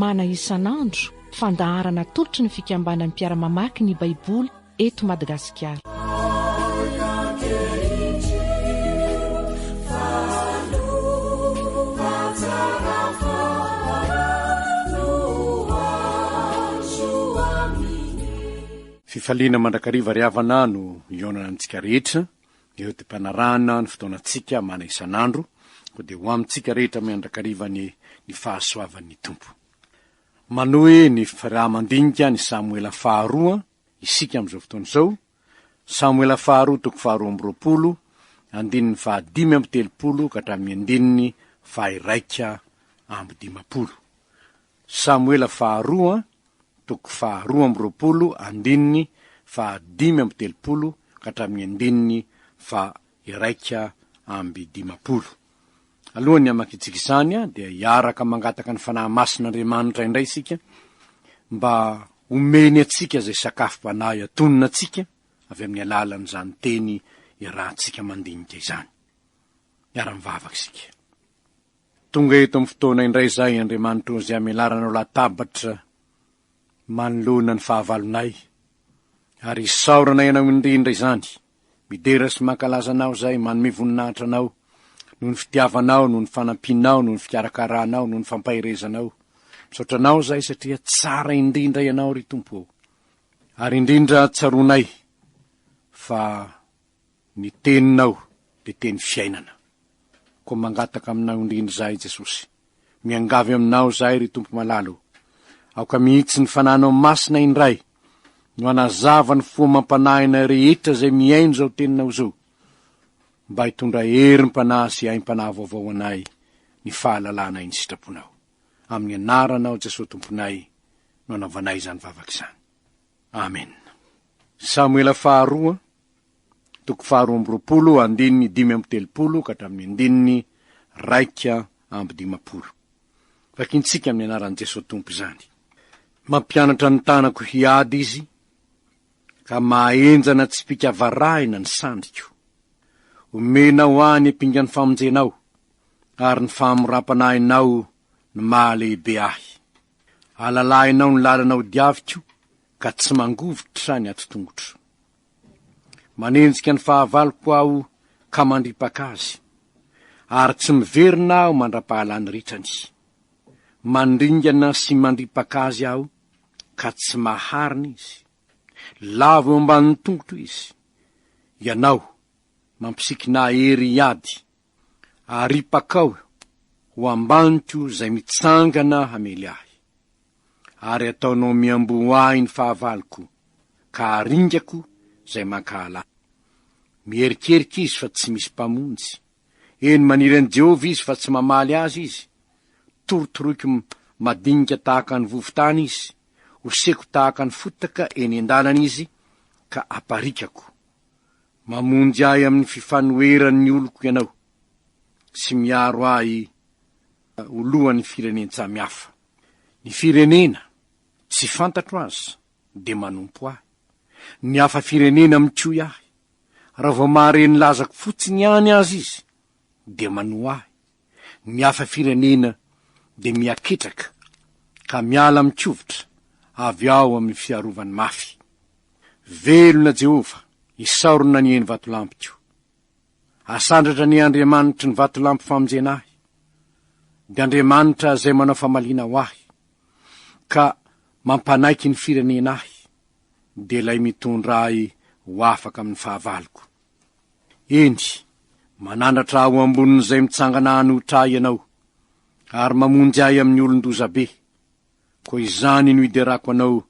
Mana isan'andro, fandaharana atolotry ny fikambanan'ny mpiara-mamaky ny Baiboly eto Madagasikara. Fifaliana mandrakariva ry havana no hihaonana amintsika rehetra eo am-panarahana ny fotoanantsika mana isan'andro, koa dia ho amintsika rehetra mandrakariva anie ny fahasoavan'ny Tompo. Manohy ny firaha-mandinika ny Samoela faharoa isika amin'izao fotoana izao, Samoela faharoa toko faharoa amby roapolo, andininy fahadimy amby telopolo ka hatramin'ny andininy faha-iraika amby dimampolo. Samoela faharoa toko faharoa amby roapolo andininy faha 35 ka hatramin'ny andininy faha 51. Alohan'ny hamakintsika izany dia hiaraka mangataka ny Fanahy Masin'Andriamanitra indray isika mba homeny antsika izay sakafom-panahy atonina antsika avy amin'ny alalan'izany teny iarahantsika mandinika izany. Miara-mivavaka isika. Tonga eto amin'ny fotoana indray izahay, Andriamanitra o, izay hamelaranao latabatra manoloana ny fahavalonay, ary isaoranay Anao indrindra izany. Midera sy mankalaza Anao izahay, manome voninahitra Anao, noho ny fitiavanao, noho ny fanampianao, noho ny fikarakaranao, noho ny fampaherezanao. Misaotra Anao izahay satria tsara indrindra Ianao, ry Tompo o. Ary indrindra tsaroanay fa Ny teninao dia teny fiainana. Koa mangataka aminao indrindra izahay Jesosy. Miangavy aminao izahay ry Tompo malala o. Aoka mihitsy ny Fanahinao Masina indray no hanazava ny fo amam-panahinay rehetra izay mihaino izao teninao izao, mba hitondra herim-panahy sy aim-panahy vaovao anay ny fahalalanay ny sitraponao. Amin'ny anaranao Jesosy Tomponay no anaovanay izany vavaka izany. Amen. Samoela faharoa, toko faharoa amby roapolo, andininy 35 ka hatramin'ny andininy 51. Vakintsika amin'ny anaran'i Jesoa Tompo izany. Mampianatra ny tanako hiady izy, ka mahahenjana tsipìka varahina ny sandriko. Omenao ahy ny ampingan'ny famonjenao, ary ny fahamoram-panahinao no mahalehibe ahy. Alalahinao ny lalana hodiaviko ka tsy mangovitra ny ato-tongotro. Manenjika ny fahavaloko aho ka mandripaka azy, ary tsy miverina aho mandra-pahalany ritrany. Mandringana sy mandripaka azy aho ka tsy maharina izy. Lavo eo ambanin'ny tongotro izy. Ianao, mampisikina ahy hery hiady, Aripakao ho ambaniko izay mitsangana hamely ahy, ary ataonao miamboho ahy ny fahavaloko, ka aringako izay mankahala ahy. Miherikerika izy fa tsy misy mpamonjy, eny, maniry an'i Jehovah izy fa tsy mamaly azy izy. Torotoroiko madinika tahaka ny vovo-tany izy, hoseko tahaka ny fotaka eny an-dalana izy, ka aparikako. Mamonjy ahy amin'ny fifanoheran'ny oloko Ianao, sy miaro ahy ho lohan'ny firenen-tsamihafa. Ny firenena tsy fantatro aza dia manompo ahy. Ny hafa firenena mikoy ahy. Raha vao mahare ny lazako fotsiny ihany aza izy dia manoa ahy. Ny hafa firenena dia mihaketraka ka miala mikovitra avy ao amin'ny fiarovany mafy. Velona Jehovah, isaorana anie ny vatolampiko. Asandratra anie Andriamanitry ny vatolampy famonjena ahy, dia Andriamanitra izay manao famaliana ho ahy, ka mampanaiky ny firenena ahy, dia ilay mitondra ahy ho afaka amin'ny fahavaloko. Eny, manandratra ahy ho ambonin'izay mitsangana hanohitra ahy Ianao, ary mamonjy ahy amin'ny olon-dozabe. Koa izany no hiderako Anao,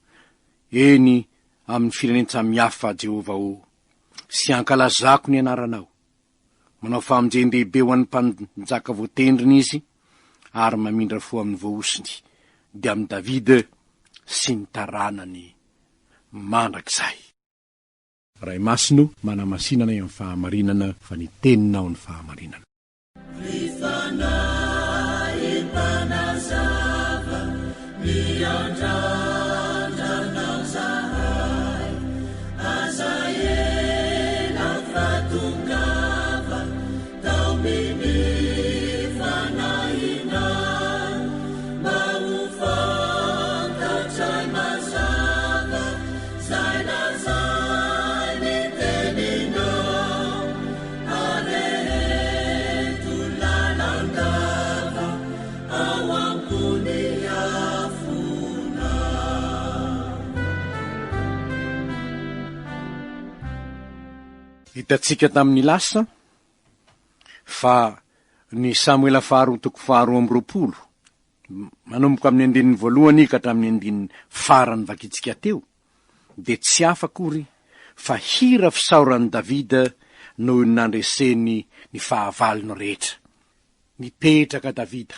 eny, amin'ny firenen-tsamihafa, Jehovah ô, sy hankalazako ny anaranao. Manao famonjen-dehibe ho an'ny mpanjaka voatendriny Izy, ary mamindra fo amin'ny voahosony, dia amin'i Davida sy ny taranany mandrakizay. Ray Masina o, manamasina anay amin'ny fahamarinana, fa ny Teninao ny fahamarinana. Ry Fanahy Mpanazava, miandrandra Anao zahay, aza ela fa tongava, taomin'ny Fanahinao, mba ho faly. Hitantsika tamin'ny lasa fa ny Samoela faharoa toko faharoa amby 20, manomboka amin'ny andininy voalohany ka hatramin'ny andininy farany vakintsika teo, dia tsy hafa akory fa hira fisaoran'i Davida noho ny nandreseny ny fahavalony rehetra. Nipetraka Davida,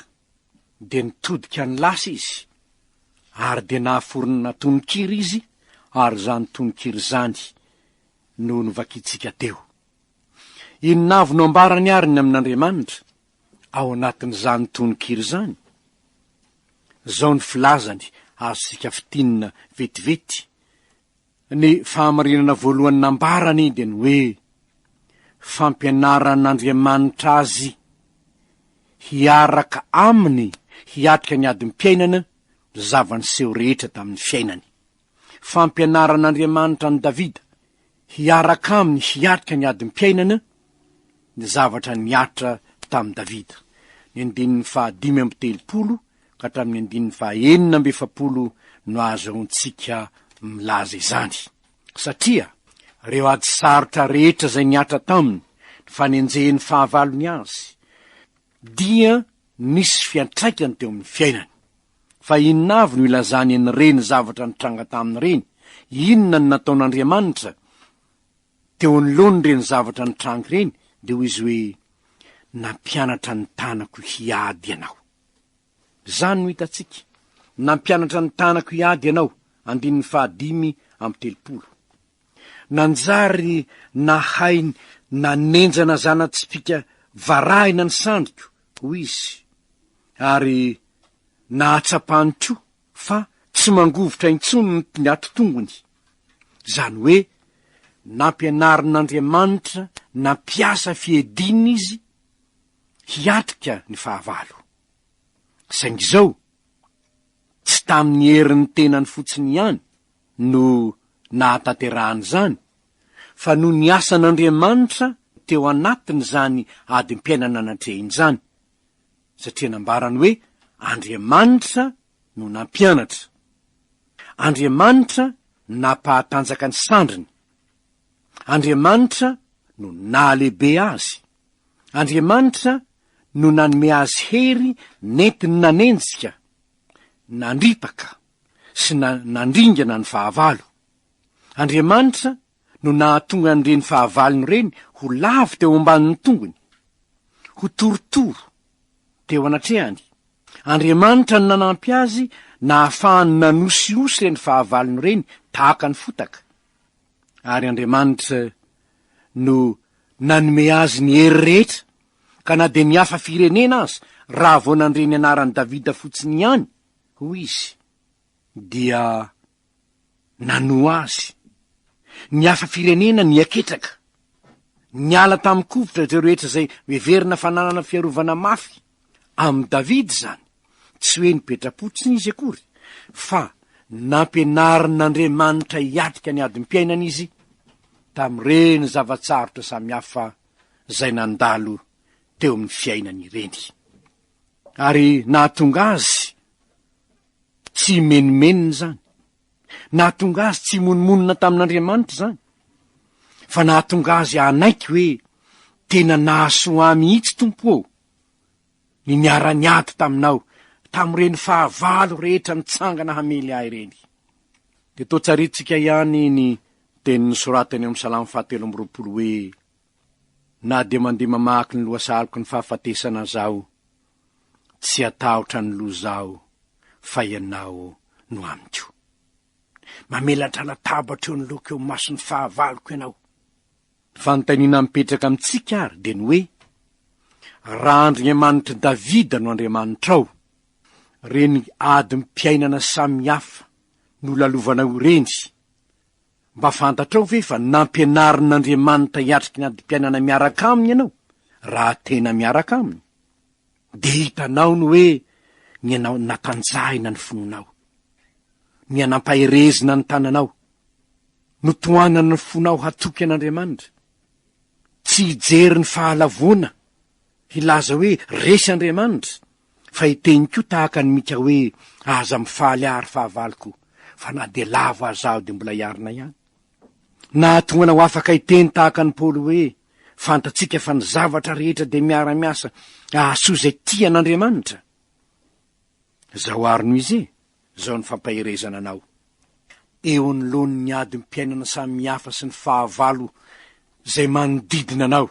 dia nitodika ny lasa izy, ary dia nahaforona tononkira izy, ary izany tononkira izany no novakintsika teo. Inona avy no ambarany àry ny amin'Andriamanitra ao anatin'izany tononkira izany? Izao ny filazany azontsika fintinina vetivety, Ny fahamarinana voalohany nambarany dia ny hoe fampianaran'Andriamanitra azy hiaraka aminy hiatrika ny adim-piainana ny zava-niseho rehetra tamin'ny fiainany. Fampianaran'Andriamanitra an'i Davida hiaraka aminy hiatrika ny adim-piainana ny zavatra nihatra tamin'i Davida. Ny andininy faha 35 ka hatramin'ny andininy faha 46 no ahazoantsika milaza izany. Satria ireo ady sarotra rehetra izay nihatra taminy, ny fanenjehin'ny fahavalony azy, dia nisy fiantraikany teo amin'ny fiainany. Fa inona avy no ilazany an'ireny zavatra nitranga taminy ireny? Inona no nataon'Andriamanitra teo anoloan'ireny zavatra nitranga ireny? Dia hoy izy hoe, Nampianatra ny tanako hiady ianao. Izany no hitantsika. Nampianatra ny tanako hiady ianao, andininy fahadimy amby 30. Nanjary nahay nanenjana zana-tsipìka varahina ny sandriko, hoy izy, ary nahatsapany koa fa tsy mangovitra intsony ny ati-tongony. Izany hoe nampianarin'Andriamanitra nampiasa fiadiana izy hiatrika ny fahavalo. Saingy izao, tsy tamin'ny herin'ny tenany fotsiny ihany no nahatanterahany izany, fa noho ny asan'Andriamanitra teo anatin'izany adim-piainana natrehiny izany, satria nambarany hoe Andriamanitra no nampianatra, Andriamanitra nampahatanjaka ny sandriny, Andriamanitra no nahalehibe azy, Andriamanitra no nanome azy hery nentiny nanenjika, nandripaka sy nandringana ny fahavalo. Andriamanitra no nahatonga an'ireny fahavalony ireny ho lavo teo ambanin'ny tongony, ho torotoro teo anatrehany. Andriamanitra no nanampy azy nahafahany nanosihosy ireny fahavalony ireny tahaka ny fotaka. Ary Andriamanitra no nanome azy ny hery rehetra, ka na dia ny hafa firenena aza, raha vao nandre ny anaran'i Davida fotsiny ihany, hoy izy, dia nanoa azy. Ny hafa firenena nihaketraka. Niala tamin-kovitra ireo rehetra izay heverina fa nanana fiarovana mafy. Amin'i Davida izany, tsy hoe nipetra-potsiny izy akory, fa nampianarin'Andriamanitra hiatrika ny adim-piainana izy tamin'ireny zava-tsarotra samihafa izay nandalo teo amin'ny fiainany ireny. Ary nahatonga azy tsy himenomenona izany, nahatonga azy tsy himonomonona tamin'Andriamanitra izany, fa nahatonga azy hanaiky hoe tena nahasoa ahy mihitsy Tompo ô, ny niara-niady taminao tamin'ireny fahavalo rehetra nitsangana hamely ahy ireny. Dia toa tsarintsika ihany ny teny nosoratany ao amin'ny Salamo fahatelo amby 20 hoe, Na dia mandeha mamaky ny lohasahaloko ny fahafatesana aza aho, tsy hatahotra ny loza aho, fa Ianao no amiko. Mamelatra latabatra eo anoloako eo imason'ny fahavaloko Ianao. Ny fanontaniana mipetraka amintsika àry dia ny hoe, Raha Andriamanitr'i Davida no Andriamanitrao, ireny adim-piainana samihafa nolalovanao ireny, Mba fantatrao ve fa nampianarin'Andriamanitra hiatriky ny adim-piainana miaraka aminy ianao, raha tena miaraka aminy? Dia hitanao ny hoe nianao natanjahina ny finoanao, nihanampaherezina ny tananao, notohanana ny fonao hatoky an'Andriamanitra, tsy hijery ny fahalavoana hilaza hoe resy Andriamanitra, fa hiteny koa tahaka an'i Mika hoe aza mifaly ahy ry fahavaloko, fa na dia lavo aza aho dia mbola hiarina ihany. Nahatonga anao afaka hiteny tahaka an'i Paoly hoe, Fantatsika fa ny zavatra rehetra dia miara-miasa hahasoa izay tia an'Andriamanitra. Izao àry no izy e, izao ny fampaherezana anao. Eo anoloan'ny adim-piainana samihafa sy ny fahavalo izay manodidina anao,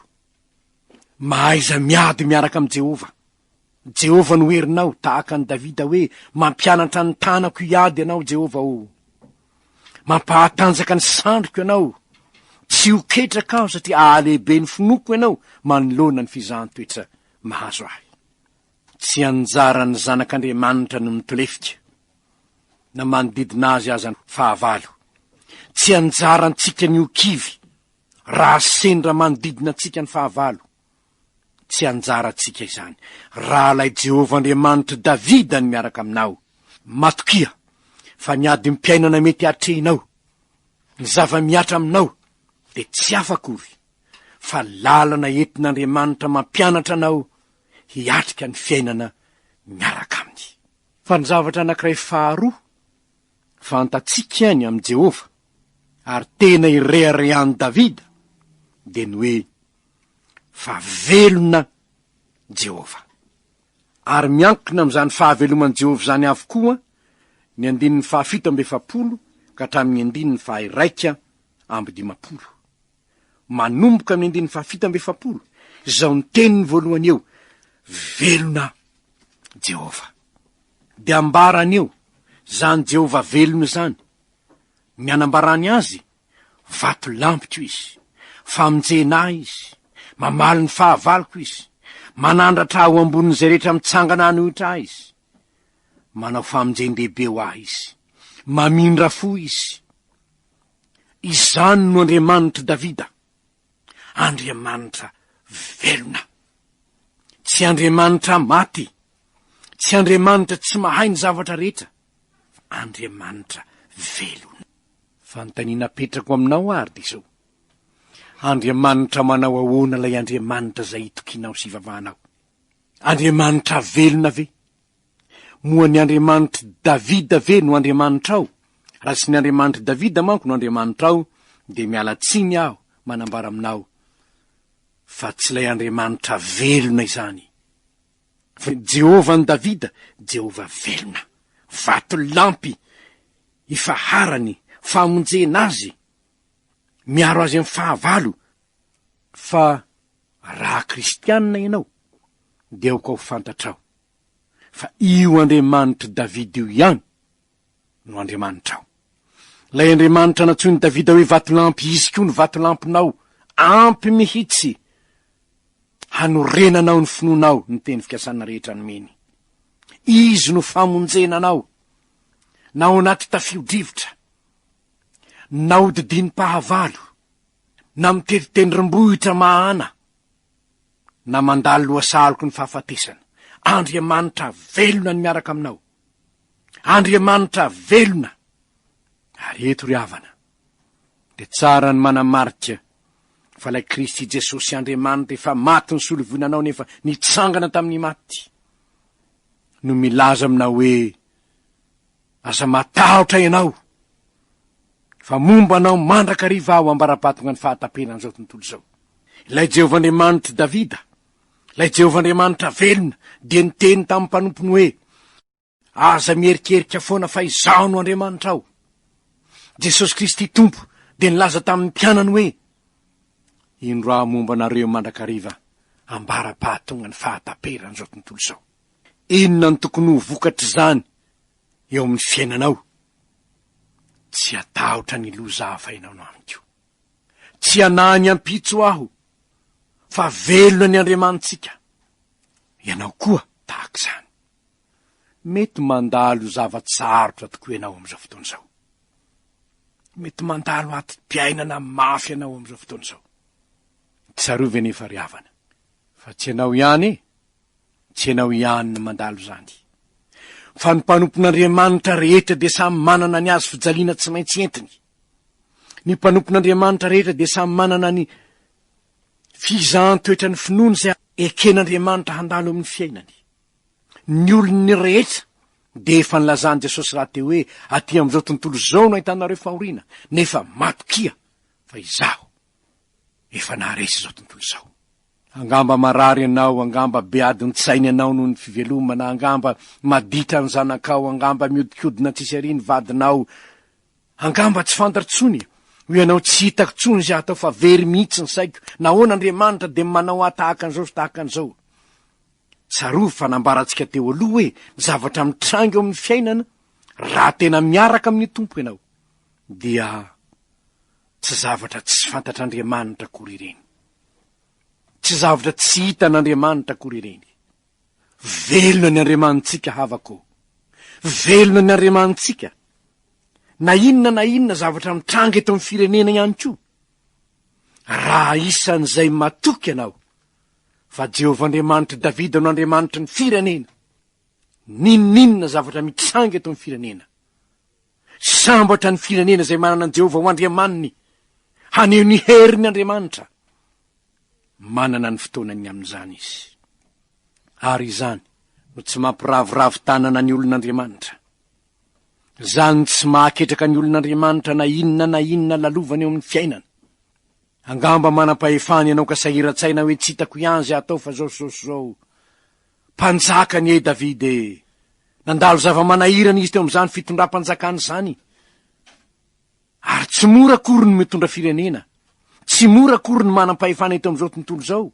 mahaiza miady miaraka amin'i Jehovah. Jehovah no herinao, tahaka an'i Davida hoe, Mampianatra ny tanako hiady ianao, Jehovah ô. Mampahatanjaka ny sandriko ianao. Tsy ho ketraka aho satria hahalehibe ny finoako ianao manoloana ny fizahan-toetra mahazo ahy. Tsy anjaran'ny zanak'Andriamanitra no mitolefika, na manodidina azy aza ny fahavalo. Tsy anjarantsika ny ho kivy raha sendra manodidina antsika ny fahavalo. Tsy anjarantsika izany. Raha ilay Jehovah Andriamanitr'i Davida no miaraka aminao, matokia fa ny adim-piainana mety hatrehinao, ny zava-mihatra aminao, dia tsy hafa akory fa lalana entin'Andriamanitra mampianatra anao hiatrika ny fiainana miaraka aminy. Fa ny zavatra anankiray faharoa fantatsika ny amin'i Jehovah, ary tena ireharehan'i Davida, dia ny hoe fa velona Jehovah. Ary miankina amin'izany fahaveloman'i Jehovah izany avokoa ny andininy fahafito amby efapolo ka hatramin'ny andininy faha-51. Manomboka amin'ny andininy fahafito amby efapolo, izao ny teniny voalohany eo, Velona Jehovah. Dia ambarany eo, izany Jehovah velona izany, ny anambarany azy Vatolampiko izy, famonjena ahy izy, mamaly ny fahavaloko izy, manandratra ahy ho ambonin'izay rehetra mitsangana hanohitra ahy izy, manao famonjen-dehibe ho ahy izy, mamindra fo izy. Izany no Andriamanitr'i Davida, Andriamanitra velona. Tsy Andriamanitra maty, tsy Andriamanitra tsy mahay ny zavatra rehetra, fa Andriamanitra velona. Fanontaniana apetrako aminao ary dia izao, Andriamanitra manao ahoana ilay Andriamanitra izay itokianao sy ivavahanao? Andriamanitra velona ve? Moa ny Andriamanitr'i Davida ve no Andriamanitrao? Raha tsy ny Andriamanitr'i Davida manko no Andriamanitrao, dia miala tsiny aho manambara aminao fa tsy ilay Andriamanitra velona izany. Fa Jehovah an'i Davida, Jehovah velona, vatolampy ifaharany, famonjena azy, miaro azy amin'ny fahavalo, fa raha kristianina ianao, dia aoka ho fantatrao fa io Andriamanitr'i Davida io ihany no Andriamanitrao. Ilay Andriamanitra nantsoin'i Davida hoe vatolampy, izy koa no vatolampinao, ampy mihitsy hanorenanao ny finoanao ny teny fikasana rehetra nomeny. Izy no famonjena anao, na ao anaty tafio-drivotra, na hodidinim-pahavalo, na mitety tendrombohitra mahana, na mandalo lohasahaloky ny fahafatesana. Andriamanitra velona ny miaraka aminao. Andriamanitra velona. Ary eto ry havana, dia tsara ny manamarika fa ilay Kristy Jesosy Andriamanitra efa maty nisolo voina anao nefa nitsangana tamin'ny maty no milaza aminao hoe aza matahotra ianao fa momba anao mandrakariva aho ambara-pahatonga ny fahataperan'izao tontolo izao. Ilay Jehovah Andriamanitr'i Davida, ilay Jehovah Andriamanitra velona, dia niteny tamin'ny mpanompony hoe, Aza miherikerika foana fa Izaho no Andriamanitrao. Jesosy Kristy Tompo dia nilaza tamin'ny mpianany hoe, Indro aho momba anareo mandrakariva ambara-pahatonga ny fahataperan'izao tontolo izao. Inona no tokony ho vokatr'izany eo amin'ny fiainanao? Tsy hatahotra ny loza hafa ianao no amiko. Tsy hanahy ny ampitso aho, fa velona ny Andriamanitsika. Ianao koa tahaka izany. Mety mandalo zava-tsarotra tokoa ianao amin'izao fotoana izao. Mety mandalo adim-piainana mafy ianao amin'izao fotoana izao. Tsarovy anefa ry havana fa tsy ianao ihany e, tsy ianao ihany no mandalo izany. Fa ny mpanompon'Andriamanitra rehetra dia samy manana ny hazo fijaliana tsy maintsy entiny. Ny mpanompon'Andriamanitra rehetra dia samy manana ny fizahan-toetra ny finoany izay eken'Andriamanitra handalo amin'ny fiainany. Ny olony rehetra dia efa nilazan'i Jesosy rahateo hoe aty amin'izao tontolo izao no ahitanareo fahoriana, nefa matokia. Fa izaho efa naharesy izao tontolo izao. Angamba marary ianao, angamba be adin-tsaina ianao noho ny fivelomana, angamba maditra ny zanakao, angamba mihodinkodina tsisy àry ny vadinao, angamba tsy fantatra intsony ho ianao, tsy hitako intsony izay hatao fa very mihitsy ny saiko, nahoana Andriamanitra dia manao ahy tahaka an'izao sy tahaka an'izao. Tsarovy fa nambarantsika teo aloha hoe ny zavatra mitranga eo amin'ny fiainana, raha tena miaraka amin'ny Tompo ianao, dia tsy zavatra tsy fantatr'Andriamanitra akory ireny. Tsy zavatra tsy hitan'Andriamanitra akory ireny. Velona ny Andriamanitsika havako. Velona ny Andriamanitsika. Na inona na inona zavatra mitranga eto amin'ny firenena ihany koa. Raha isan'izay matoky ianao fa Jehovah Andriamanitr'i Davida no Andriamanitry ny firenena, n'inon'inona zavatra mitranga eto amin'ny firenena, Sambatra ny firenena izay manana an'i Jehovah ho Andriamaniny, haneho ny heriny Andriamanitra. Manana ny fotoanany amin'izany izy. Ary izany no tsy mampiraviravy tanana ny olon'Andriamanitra. Izany tsy mahaketraka ny olon'Andriamanitra na inona na inona lalovany eo amin'ny fiainana. Angamba manam-pahefana ianao ka sahiran-tsaina hoe tsy hitako ihany izay atao fa izao sy izao sy izao. Mpanjaka anie Davida e! Nandalo zava-manahirana izy teo amin'izany fitondram-panjakana izany. Ary tsy mora akory ny mitondra firenena. Tsy mora akory ny manam-pahefana eto amin'izao tontolo izao.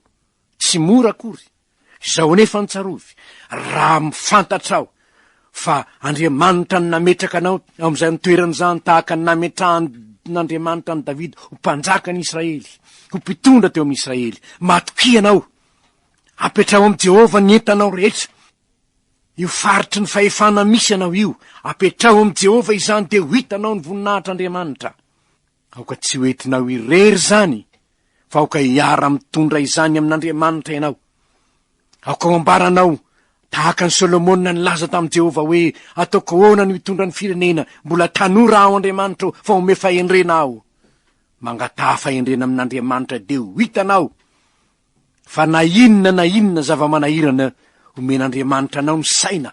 Tsy mora akory. Izao anefa no tsarovy, raha fantatrao fa Andriamanitra no nametraka anao ao amin'izany toerana izany tahaka ny nametrahan'Andriamanitra an'i Davida ho mpanjakan'i Israely, ho mpitondra teo amin'i Israely, matokia ianao Apetraho amin'i Jehovah ny entanao rehetra. Io faritry ny fahefana misy anao io, apetraho amin'i Jehovah izany dia ho hitanao ny voninahitr'Andriamanitra. Aoka tsy ho entinao irery izany, fa aoka hiara-mitondra izany amin'Andriamanitra ianao. Aoka ho ambaranao tahaka an'i Solomona nilaza tamin'i Jehovah hoe, Ataoko ahoana no hitondra ny firenena? Mbola tanora aho, Andriamanitro, fa omeo fahendrena aho. Mangataha fahendrena amin'Andriamanitra dia ho hitanao Fa na inona na inona zava-manahirana omen'Andriamanitra anao ny saina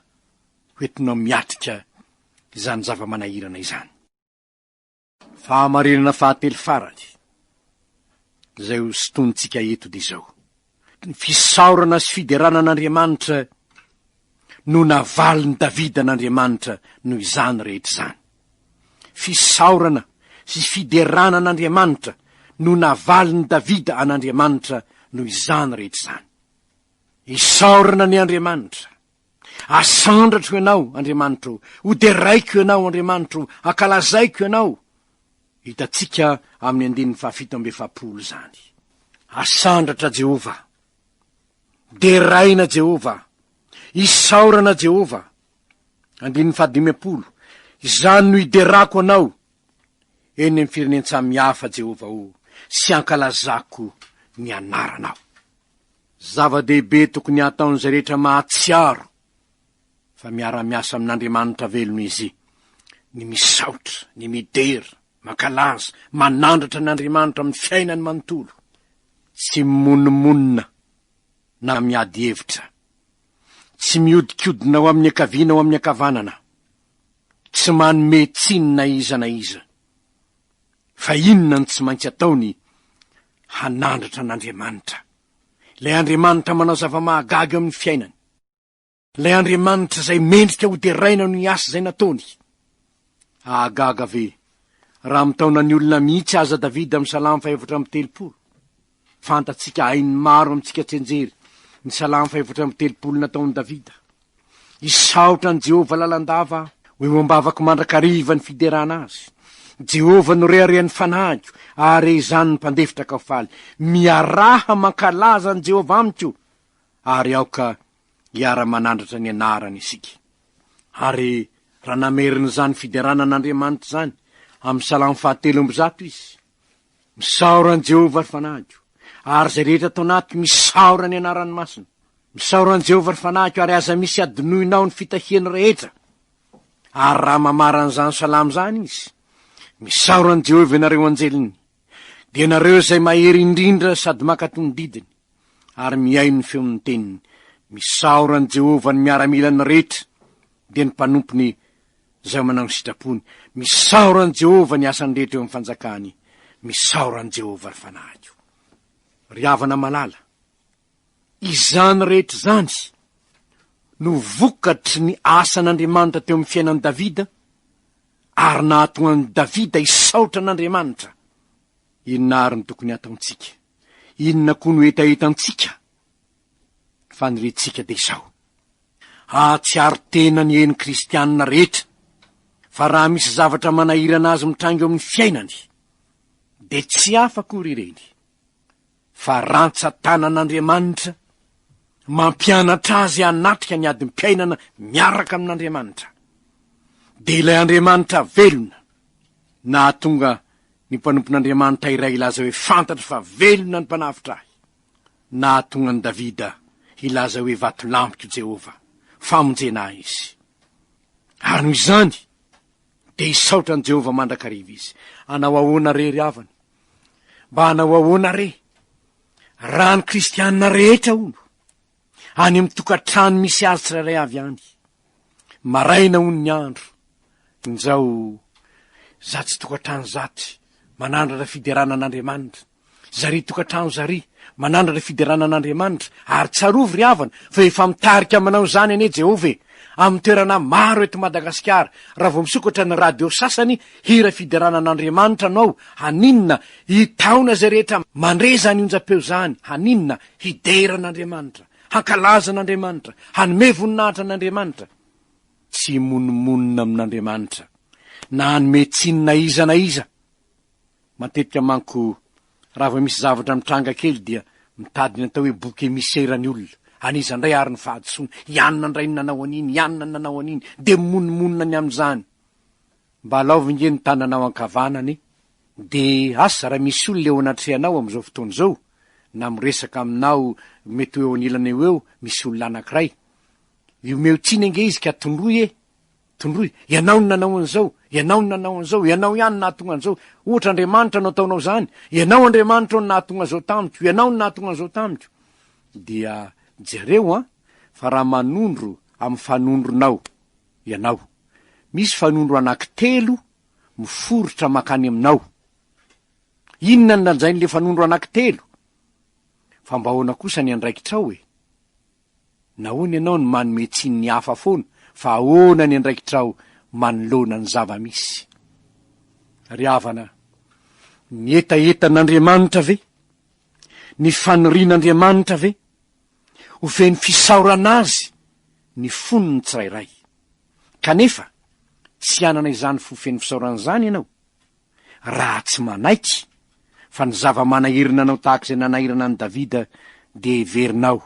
ho entinao miatrika izany zava-manahirana izany. Fahamarinana fahatelo farany izay ho sintonintsika eto dia izao, ny fisaorana sy fiderana an'Andriamanitra no navalin'i Davida an'Andriamanitra noho izany rehetra izany. Fisaorana sy fiderana an'Andriamanitra no navalin'i Davida an'Andriamanitra noho izany rehetra izany. Isaorana anie Andriamanitra. Asandratro Ianao, Andriamanitro, hoderaiko Ianao, Andriamanitro, ankalazaiko Ianao. Hitantsika amin'ny andininy fahafito amby efapolo izany. Asandratra Jehovah. Deraina Jehovah. Isaorana Jehovah. Andininy fahadimampolo, Izany no hiderako Anao eny amin'ny firenen-tsamihafa, Jehovah o, sy hankalazako ny anaranao. Zava-dehibe tokony hataon'izay rehetra mahatsiaro fa miara-miasa amin'Andriamanitra velona izy ny misaotra, ny midera, mankalaza, manandratra an'Andriamanitra amin'ny fiainany manontolo, tsy mimonomonona na miady hevitra. Tsy mihodinkodina ho amin'ny ankavia na ho amin'ny ankavanana. Tsy manome tsiny na iza na iza. Fa inona no tsy maintsy ataony hanandratra an'Andriamanitra, ilay Andriamanitra manao zava-mahagaga eo amin'ny fiainany, ilay Andriamanitra izay mendrika hoderaina noho ny asa izay nataony? Ahagaga ve raha mitaona ny olona mihitsy aza Davida amin'ny Salamo faha-34? Fantatsika hain'ny maro amintsika tsianjery ny Salamo faha-34 nataon'i Davida. Hisaotra an'i Jehovah lalandava aho, ho eo am-bavako mandrakariva ny fiderana azy. Jehovah no reharehan'ny fanahiko, ary izany ny mpandefitra ka ho faly. Miaraha mankalaza an'i Jehovah amiko, ary aoka hiara-manandratra ny anarany isika. Ary raha namerina izany fiderana an'Andriamanitra izany amin'ny Salamo fahatelo amby zato izy, Misaora an'i Jehovah ry fanahiko, ary izay rehetra ato anatiko misaora ny anarany masina. Misaora an'i Jehovah ry fanahiko, ary aza misy adinoinao ny fitahiany rehetra. Ary raha mamara an'izany salamo izany izy, misaora an'i Jehovah ianareo anjeliny, dia ianareo izay mahery indrindra sady mankatò ny didiny, ary mihaino ny feon'ny teniny. Misaora an'i Jehovah ny miaramilany rehetra, dia ny mpanompony izay manao ny sitrapony. Misaora an'i Jehovah ny asany rehetra eo amin'ny fanjakany. Misaora an'i Jehovah ry fanahiko. Ry havana malala, izany rehetra izany no vokatry ny asan'Andriamanitra teo amin'ny fiainan'i Davida ary nahatonga an'i Davida hisaotra an'Andriamanitra. Inona àry no tokony hataontsika? Inona koa no hetahetantsika? Ny faniriantsika dia izao, hahatsiaro tena ny heno kristianina rehetra fa raha misy zavatra manahirana azy mitranga eo amin'ny fiainany, dia tsy hafa akory ireny fa rantsan-tanan'Andriamanitra mampianatra azy hanatrika ny adim-piainana miaraka amin'Andriamanitra. Dia ilay Andriamanitra velona nahatonga ny mpanompon'Andriamanitra iray hilaza hoe fantatro fa velona ny mpanavotra ahy. Nahatonga an'i Davida hilaza hoe vatolampiko Jehovah, famonjena ahy izy. Ary noho izany, dia hisaotra an'i Jehovah mandrakariva izy. Hanao ahoana re ry havana? Mba hanao ahoana re raha ny kristianina rehetra hono, any amin'ny tokantrano misy azy tsirairay avy any, maraina hono ny andro, injao zatsy tokantrano zatsy manandratra fiderana an'Andriamanitra, Zary tokantrano zary, manandratra fiderana an'Andriamanitra, ary tsarovy ry havana fa efa mitarika manao izany anie Jehovah e! Amin'ny toerana maro eto Madagasikara, raha vao misokatra ny radio sasany, hira fiderana an'Andriamanitra no ao, haninona? Hitaona izay rehetra mandre izany onjam-peo izany, haninona? Hidera an'Andriamanitra, hankalaza an'Andriamanitra, hanome voninahitra an'Andriamanitra. Tsy himonomonona amin'Andriamanitra, na hanome tsiny na iza na iza. Matetika manko raha vao misy zavatra mitranga kely dia mitady ny atao hoe bouc émissaire ny olona, an'iza indray ary ny fahadisoana, i anona indray no nanao an'iny, i anona no nanao an'iny, dia mimonomonona ny amin'izany. Mba alaovy nge ny tananao ankavanana e! Dia asa raha misy olona eo anatrehanao amin'izao fotoana izao, na miresaka aminao mety ho eo anilany eo eo misy olona anankiray, omeo tsiny ange izy ka tondroy e! Tondroy, ianao no nanao an'izao, ianao no nanao an'izao, ianao ihany no nahatonga an'izao. Ohatra, Andriamanitra no ataonao izany, ianao Andriamanitra no nahatonga an'izao tamiko, ianao no nahatonga an'izao tamiko. Dia jereo an, fa raha manondro amin'ny fanondronao ianao, misy fanondro anankitelo miforitra mankany aminao. Inona no lanjain'ilay fanondro anankitelo? Fa mba ahoana kosa ny andraikitrao e? Nahoana ianao no manome tsiny ny hafa foana fa ahoana ny andraikitrao manoloana ny zava-misy? Ry havana, ny hetahetan'Andriamanitra ve? Ny fanirian'Andriamanitra ve? Ho feno fisaorana Azy ny fon'ny tsirairay. Kanefa, tsy hanana izany fo feno fisaorana izany ianao Raha tsy manaiky fa ny zava-manahirana anao tahaka izay nanahirana an'i Davida dia heverinao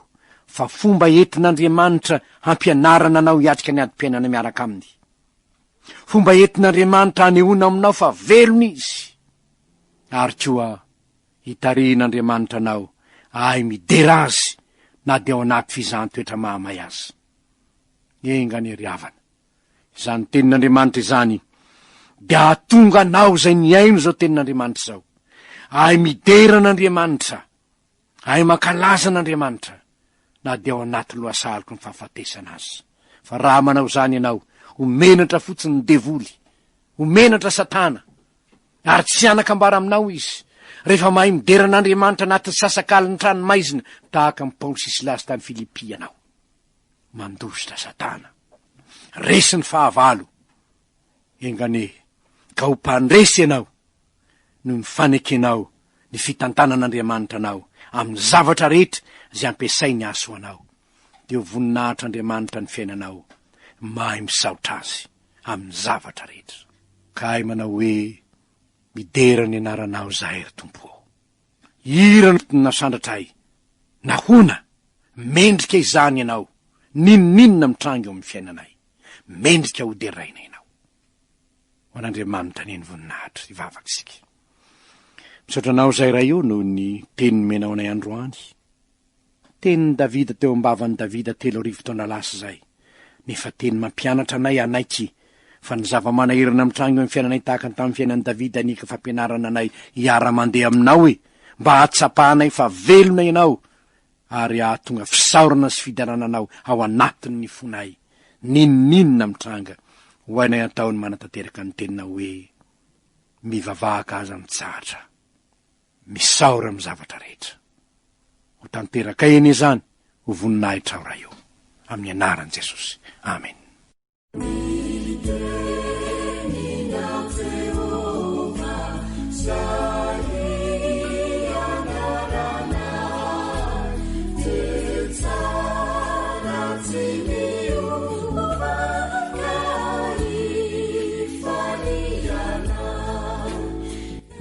fa fomba entin'Andriamanitra hampianarana anao hiatrika ny adim-piainana miaraka Aminy. Fomba entin'Andriamanitra hanehoana aminao fa velona Izy. Ary koa hitarihin'Andriamanitra anao ahay midera Azy na dia ao anaty fizahan-toetra mahamay aza. Enga anie ry havana. Izany tenin'Andriamanitra izany dia hahatonga anao izay nihaino izao tenin'Andriamanitra izao, ahay midera an'Andriamanitra, ahay mankalaza an'Andriamanitra, na dia ao anaty lohasaloky ny fahafatesana aza. Fa raha manao izany ianao, ho menatra fotsiny ny devoly, ho menatra Satana, ary tsy hanan-kambara aminao izy, rehefa mahay midera an'Andriamanitra anatin'ny sasakalin'ny tranomaizina tahaka an'i Paoly sy Silasy tany Filipy ianao. Mandositra Satana. Resy ny fahavalo. Enga anie ka ho mpandresy ianao noho ny fanekenao ny fitantanan'Andriamanitra anao amin'ny zavatra rehetra izay ampiasainy hahasoa anao. Dia ho voninahitr'Andriamanitra ny fiainanao. Mahay misaotra Azy amin'ny zavatra rehetra. Ka hay manao hoe, Midera ny anaranao izahay ry Tompo ô. Hira no nasandratra ahy. Nahoana? Mendrika izany ianao, n'inon'inona mitranga eo amin'ny fiainanay. Mendrika ho deraina ianao. Ho an'Andriamanitra anie ny voninahitra. Hivavaka isika. Misaotra anao izay Ray o noho ny teny nomenao anay androany. Tenin'i Davida teo am-bavan'i Davida 3000 taona lasa izay, nefa teny mampianatra anay hanaiky fa ny zava-manahirana mitranga eo amin'ny fiainanay tahaka ny tamin'ny fiainan'i Davida anie ka fampianarana anay hiara-mandeha aminao e, mba hahatsapanay fa velona ianao ary hahatonga fisaorana sy fiderana anao ao anatin'ny fonay n'inon'inona mitranga. Ho hainay atao ny manatanteraka ny teninao hoe, Mivavaha ka aza mitsahatra. Misaora amin'ny zavatra rehetra. Ho tanterakay anie izany ho voninahitrao Ray o. Amin'ny anaran'i Jesosy. Amen.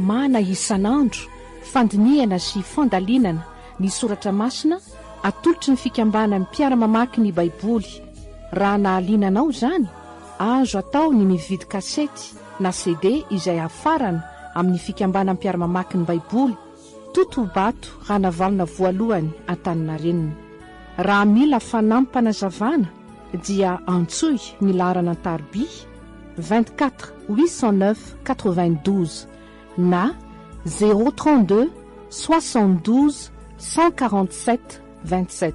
Mana isan'andro, fandinihana sy fandalinana ny soratra masina atolotry ny Fikambanan'ny Mpiara-mamaky ny Baiboly. Raha nahaliana anao izany, azo atao ny mividy kasety na CD izay hafarana amin'ny Fikambanan'ny Mpiara-mamaky ny Baiboly, Totobato Ranavalona Voalohany Antaninarenina. Raha mila fanampim-panazavana dia antsoy ny laharana an-tariby 24 809 92 na 032 72 147 27.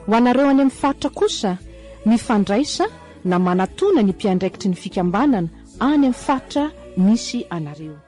Ho anareo any amin'ny faritra kosa, mifandraisa na manatona ny mpiandraikitry ny fikambanana any amin'ny faritra misy anareo.